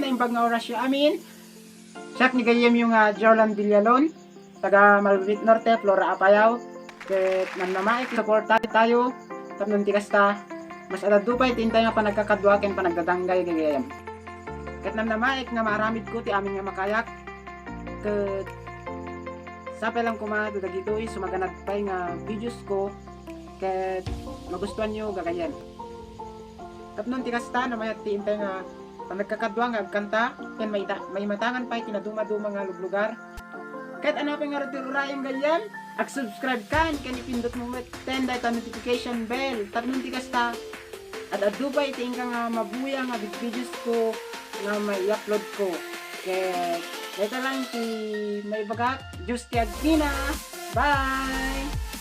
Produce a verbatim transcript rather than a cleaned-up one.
naimbag nga orasyo amin. Siak ni gayyemyo nga Jorlan Villalon, taga Malvit Norte, Flora, Apayao. Ket namnamaek, suporta tayo. Tapno ti kasta, mas adaddo pay ti intay nga panagkakadua ken panagdadanggay gagayyem. Ket namnamaek nga maaramidko ti amin nga makayak. Ket sapay lang koma dagitoy sumaganad pay nga videos ko ket magustuanyo gagayyem. Tapno ti kasta, namayat ti intay nga panagkakadua nga agkanta ken maita-, maimatangan pay ti nadumaduma nga luglugar. Ket ano pay nga rurayem gayyem, ag-subscribe kan ken ipindutmo met ten dayta notification bell. Tapno ti kasta, ad-addo pay ti inka nga mabuya nga videos ko nga mai-upload ko. Ket dayta lang ti maibagak, Diyos ti agpina. Bye!